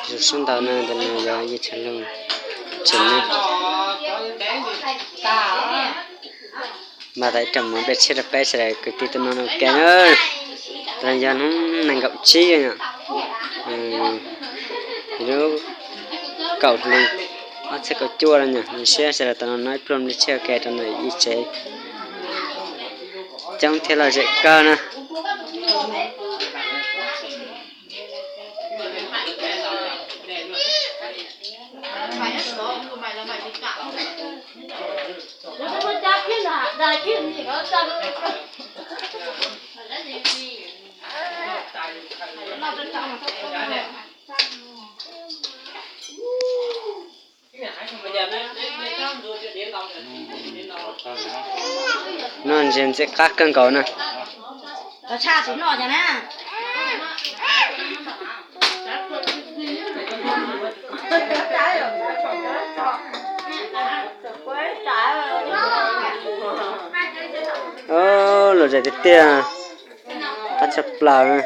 Zoo sab ntau no, tus no yog Yij Tshaj Luj tsev neeg. Npaj tau ib rab muv nplej tshiab rau peb sawv daws kwv tij tuaj noj ua ke na. Tus no yog hnub nees nkaum tsib yom, lub kaum hli ob txhiab kaum cuaj no yom. Zoo siab sawv daws tau noj ib pluag nplej tshiab ua ke rau ntawm Yij tsev. Coob thiab lom zem kawg na. Noj ntses ntxim qab kawg nkaus na. Lom zem tiag tiag, qab tshaj plaws.